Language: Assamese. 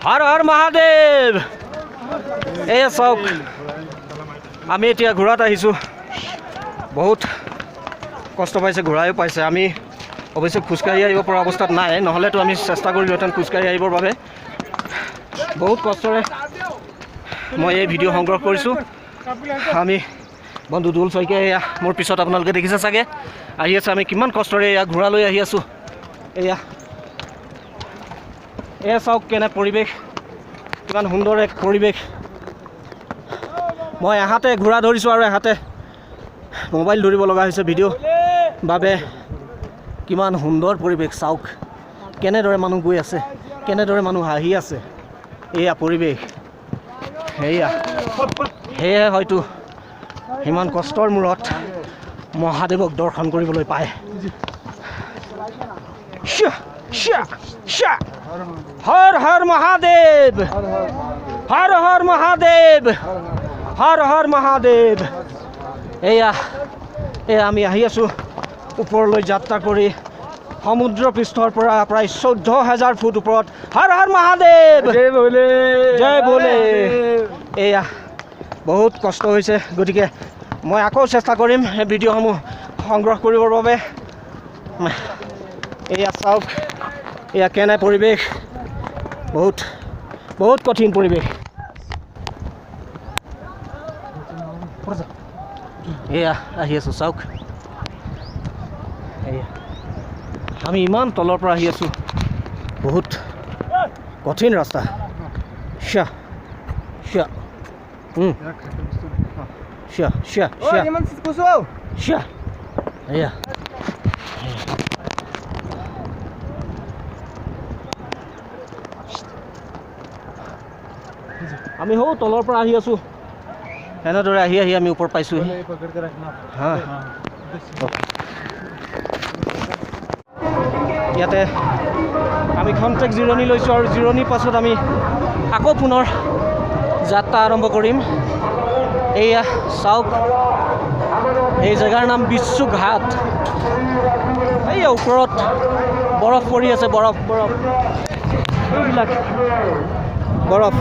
হৰ হৰ মহাদেৱ। এয়া চাওক, আমি এতিয়া ঘোঁৰাত আহিছোঁ। বহুত কষ্ট পাইছে, ঘোঁৰায়ো পাইছে। আমি অৱশ্যে খোজকাঢ়ি আহিব পৰা অৱস্থাত নাই, নহ'লেতো আমি চেষ্টা কৰিলোহেঁতেন খোজকাঢ়ি আহিবৰ বাবে। বহুত কষ্টৰে মই এই ভিডিঅ' সংগ্ৰহ কৰিছোঁ। আমি বন্ধু দুল শইকীয়া, এয়া মোৰ পিছত আপোনালোকে দেখিছে চাগে, আহি আছে। আমি কিমান কষ্টৰে এয়া ঘোঁৰা লৈ আহি আছোঁ। এয়া এয়া চাওক, কেনে পৰিৱেশ, কিমান সুন্দৰ এক পৰিৱেশ। মই এহাতে ঘোঁৰা ধৰিছোঁ আৰু এহাতে মোবাইল ধৰিব লগা হৈছে ভিডিঅ' বাবে। কিমান সুন্দৰ পৰিৱেশ চাওক, কেনেদৰে মানুহ গৈ আছে, কেনেদৰে মানুহ আহি আছে। এয়া পৰিৱেশ সেয়া। সেয়ে হয়তো ইমান কষ্টৰ মূৰত মহাদেৱক দৰ্শন কৰিবলৈ পায়। শ্যাহ, শ্যাহ, শ্যাহ। হৰ হৰ মহাদেৱ, হৰ হৰ মহাদেৱ, হৰ হৰ মহাদেৱ। এয়া এয়া আমি আহি আছোঁ ওপৰলৈ যাত্ৰা কৰি, সমুদ্ৰ পৃষ্ঠৰ পৰা প্ৰায় 14,000 ফুট ওপৰত। হৰ হৰ মহাদেৱ, জয় ভোলে। জয় ভোলে। এয়া বহুত কষ্ট হৈছে, গতিকে মই আকৌ চেষ্টা কৰিম সেই ভিডিঅ'সমূহ সংগ্ৰহ কৰিবৰ বাবে। এয়া চাওক, এয়া কেনে পৰিৱেশ, বহুত বহুত কঠিন পৰিৱেশ। এয়া আহি আছোঁ, চাওক। এয়া আমি ইমান তলৰ পৰা আহি আছোঁ, বহুত কঠিন ৰাস্তা। শ্যাহ শ্যাহ, শ্যাহ শ্যাহ শ্যাহ শ্যাহ। এয়া আমি সৌ তলৰ পৰা আহি আছোঁ, এনেদৰে আহি আহি আমি ওপৰ পাইছোঁহি। হা, ইয়াতে আমি খন্তেক জিৰণি লৈছোঁ আৰু জিৰণিৰ পাছত আমি আকৌ পুনৰ যাত্ৰা আৰম্ভ কৰিম। এয়া চাওক, এই জেগাৰ নাম বিচ্ছু ঘাট। এইয়া ওপৰত বৰফ পৰি আছে, বৰফ বৰফ, এইবিলাক বৰফ।